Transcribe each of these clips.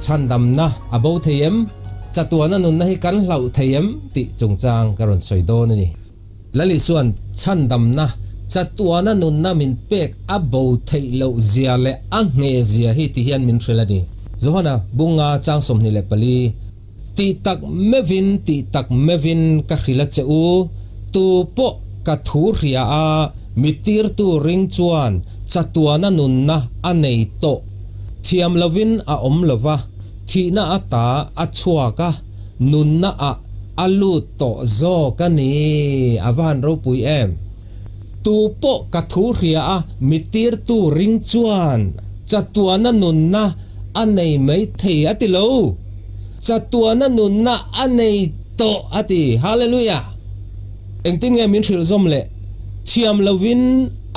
Chhandamna a bo thei em? Chatuana nunna hi kan hlauh thei em? tih chungchang ka rawn sawi dawn a ni. Lali chuan chhandamna, chatuana nunna min pek a bo theih loh zia leh a ngheh zia hi ti hian min hrilh a ni. Johana bunga chang 24. Tih tak meuhin, tih tak meuhin ka hrilh a che u, tu pawh ka thu hria a, mi tirtu ring chuan chatuana nunna a nei tawh. Thiam lovin a awm lo va, thihna ata a chhuak a, nunna ah a lut tawh zawk a ni. A va han ropui em! Tu pawh ka thu hria a, mi tirtu ring chuan chatuana nunna a nei mai thei a ti lo. Chatuana nunna a nei tawh a ti. Hallelujah! Engtin nge min hrilh zawm le? Thiam lovin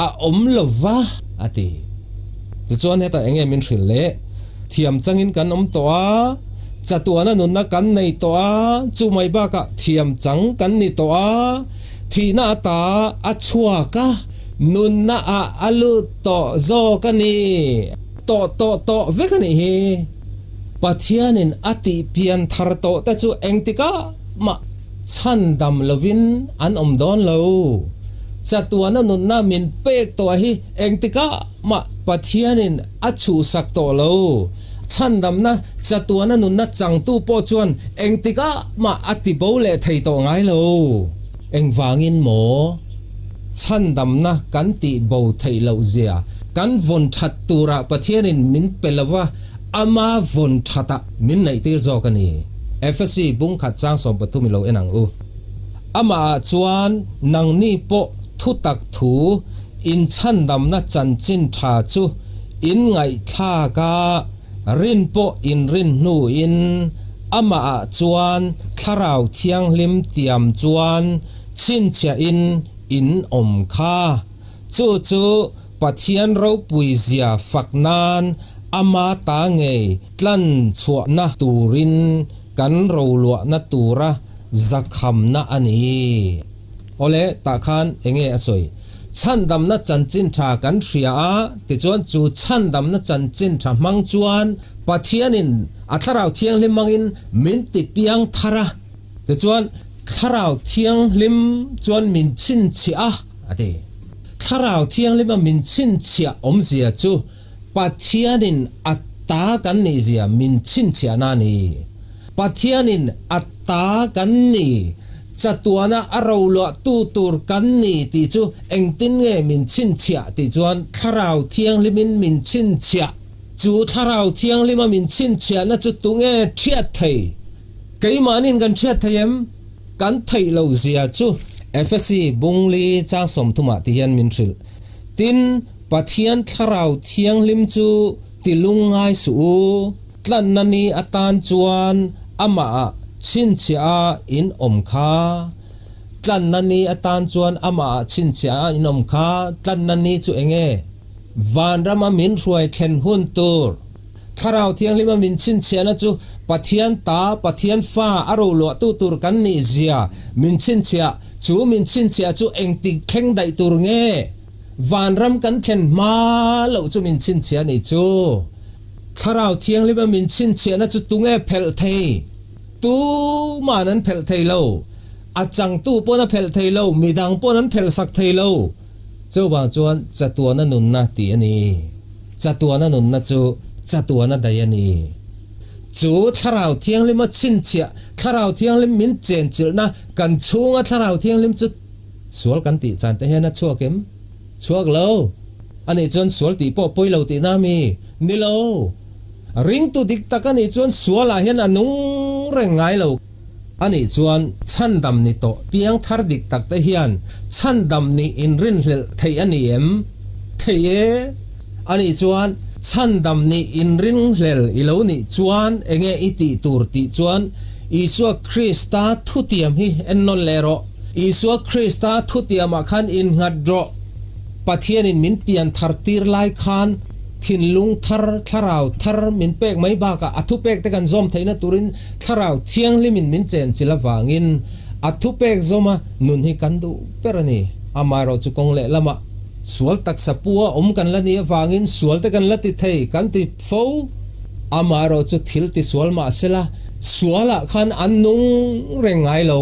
a awm lo va a ti. Tichuan hetah enge min hrilh le? Thiam changin kan awm tawh a, chatuana nunna kan nei tawh a, chu mai bakah thiam chang kan ni tawh a, thihna ata a chhuak a, nunna ah a lut tawh zawk a ni. Tawh tawh tawh vek a nih hi. Pathianin a tih pian thar tawh te chu engtikah mah chhandam lovin an awm dawn lo. Chatuana nunna min pek tawh hi engtikah mah Pathianin a chhuhsak tawh lo. Chhandamna chatuana nunna changtu pawh chuan engtikah mah a ti bo leh thei tawh ngai lo. Engvangin maw? Chhandamna kan tih bo theih loh zia kan vawn that turah Pathianin min pe lo va, ama vawn thatah min neihtir zawk a ni. Efesi bungkhat chang 13 i lo en ang u. Amahah chuan nangni pawh thutak thu inchhandamna chanchin tha chu in ngaihthlak a, rin pawh in rin hnuin amahah chuan Thlarau Thianghlim tiam chuan chhinchhiahin in awm kha. Chu chu Pathian ropui zia fak nan ama ta ngei tlan chhuahna turin kan roluahna tura zakhamna a ni. Awle, tah khan enge a sawi? Chhandamna chanchin tha kan hria a, tichuan chu chhandamna chanchin tha hmang chuan Pathianin a Thlarau Thianghlim hmangin min ti piang thar a, tichuan Thlarau Thianghlim chuan min chhinchhiah a, a ti. Thlarau Thianghlima min chhinchhiah awmzia chu Pathianin a ta kan nihzia min chhinchhiahna a ni. Pathianin a ta kan ni, chatuana a roluahtu tur kan ni tih chu engtin nge min chhinchhiah tih chuan Thlarau Thianghlimin min chhinchhiah. Chu Thlarau Thianghlima min chhinchhiahna chu tunge thiat thei? Keimahnin kan thiat thei em? Kan theih lo zia chu Efesi bungli chang 30 ah ti hian min hrilh. Tin, Pathian Thlarau Thianghlim chu ti lungngai suh u, tlanna ni atan chuan amahah chhinchhiah a in awm kha. Tlanna ni atan chuan amahah chhinchhiah a in awm kha. Tlanna ni chu enge? Vanrama min hruai thlen hun tur. Thlarau Thianghlima min chhinchhiahna chu Pathian ta, Pathian fa a roluahtu tur kan nih zia min chhinchhiah. Chu min chhinchhiah chu engtik thleng daih tur nge? Vanram kan thlen hma loh chu min chhinchhiah a nih chu. Thlarau Thianghlima min chhinchhiahna chu tunge phelh thei? Tuman an phelh thei lo. A changtu pawn a phelh thei lo, midang pawn an phelh sak thei lo. Chuvang chuan chatuana nunna tih a ni. Chatuana nunna chu chatuana daih a ni. Chu Thlarau Thianghlima chhinchhiah, Thlarau Thianghlim min chenchilhna kan chhunga Thlarau Thianghlim chu sual kan tih chan te hian a chhuak em? Chhuak lo. A nih chuan sual tih pawh pawi lo tihna a mi? Ni lo. Ringtu dik tak a nih chuan sualah hian a nung reng ngai lo. A nih chuan chhandam ni tawh piang thar dik tak te hian chhandam nih inrinhlelh theih a ni em? Theih e. A nih chuan chhandam nih inringhlel i lo nih chuan enge i tih tur tih chuan Isua Krista thutiam hi ennawn leh rawh. Isua Krista thutiamah khan innghat rawh. Pathianin min pian thar tir lai khan thinlung thar, thlarau thar min pek mai bakah a thupek te kan zawm theihna turin Thlarau Thianghlimin min chenchilh avangin a thupek zawma nun hi kan duh ber a ni. Amaherawh chu kawng leh lamah sual taksa pua awm kan la nih avangin sual te kan la ti thei, kan ti fo. Amaherawh chu thil tisual mah sela, sualah khan an nung reng ngai lo.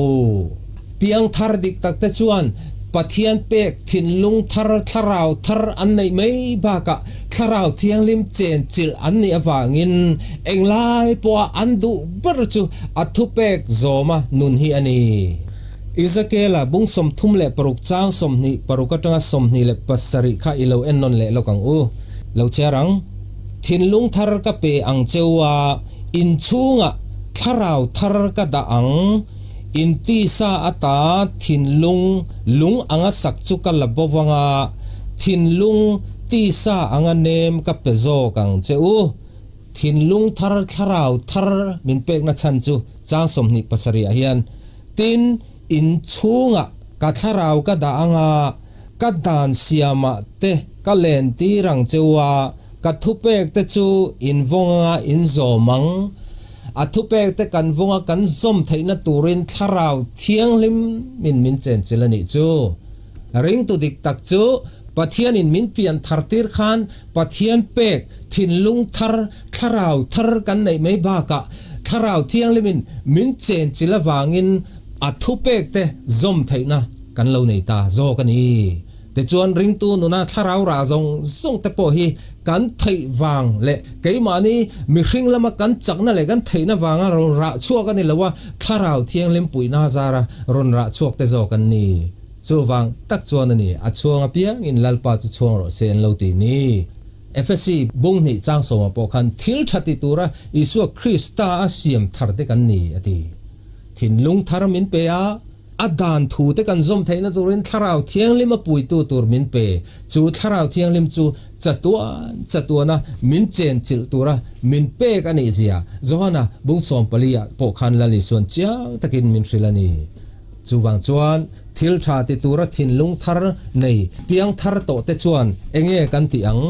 Piangthar dik takte chuan Pathian pek thinlung thar, thlarau thar an neih mai bakah Thlarau Thianghlim chenchilh an nih avangin englai pawha an duh ber chu a thupek zawma nun hi a ni. Ezekiela bung 36 chang 26 atanga 27 kha i lo ennawn leh lawk ang u. Lo chhiar ang. Thinlung thar ka pe ang cheu a, inchhungah thlarau thar ka dah ang. Intisa ata thinlung lung anga sak chu ka la bo vang a, thinlung tisa anga nem ka pe zawk ang che u. Thinlung thar thlarau thar min pekna chhan chu chang 27 ah hian, Tin, inchhungah ka thlarau ka dah anga, ka dan siamah te ka len tir ang che u a, ka thupek te chu invawng anga inzawm ang. A thupek te kan vunga kan zawm theihna turin Thlarau Thianghlim min min chenchilh a nih chu. Ringtu dik tak chu Pathianin min pian thar tir khan Pathian pek thinlung thar, Thlarau thar kan neih mai bakah Thlarau Thianghlimin min chenchilh avangin a thupek te zawm theihna kan lo nei ta zawk a ni. Tichuan ringtu nuna thlarau rah zawng zawng te pawh hi kan theih vang leh keimahni mihring lama kan chakna leh kan theihna vanga rawn rah chhuak a ni lo a, thlarau thianghlim puihna zara rawn rah chhuak te zawk an ni. Chuvang tak chuan a ni, a chhuang apiangin Lalpa chu chhuang rawh se an lo ti ni. Efesi bung hnih chang sawmah pawh khan thil tha ti tura Isua Krista a siam thar te kan ni a ti. Thinlung thar min pe a. A dan thu te kan zawm theihna turin Thlarau Thianghlim a puitu tur min pe. Chu Thlarau Thianghlim chu chatuan chatuana min chenchilh tura min pek a nih zia Johana bung 14 ah pawh khan Lal Isuan chiang takin min hrilh a ni. Chuvang chuan thil tha ti tura thinlung thar nei piang thar tawh te chuan enge kan tih ang?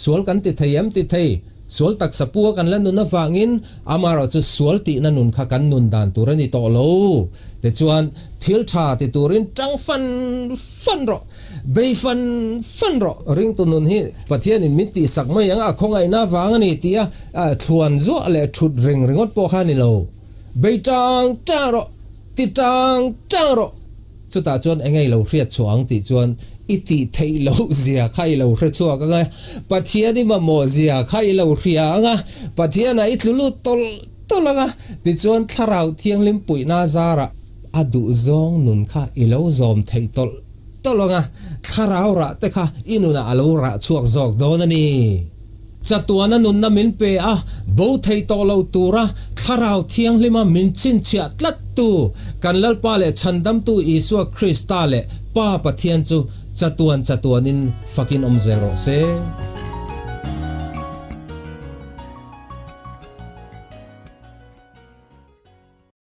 Sual kan ti thei em ti thei? Sual taksa pua kan la nun avangin amaherawh chu sual tihna nun kha kan nun dan tur a ni tawh lo. Tichuan, thil tha ti turin tang fan fan rawh, bei fan fan rawh. Ringtu nun hi Pathianin min tihsak mai ang a, khawngaihna avang a ni tia thluan zuah leh thut reng ringawt pawh kha a ni lo. Bei tang tang rawh, ti tang tang rawh. Chutah chuan eng nge i lo hriat chhuah ang tih chuan i tih theih loh zia kha i lo hre chhuak ang a, Pathian i mamawh zia kha i lo hria ang a, Pathianah i tlu lut tawlh tawlh ang a, tichuan Thlarau Thianghlim puihna zarah a duhzawng nun kha i lo zawm theih tawlh tawlh ang a, Thlarau rah te kha i nunah a lo rah chhuak zawk dawn a ni. Chatuana nunna min pe a, bo thei tawh lo tura Thlarau Thianghlima min chhinchhiah tlattu kan Lalpa leh Chhandamtu Isua Krista leh Pa Pathian chu chatuan chatuanin fakin awm zel rawh se.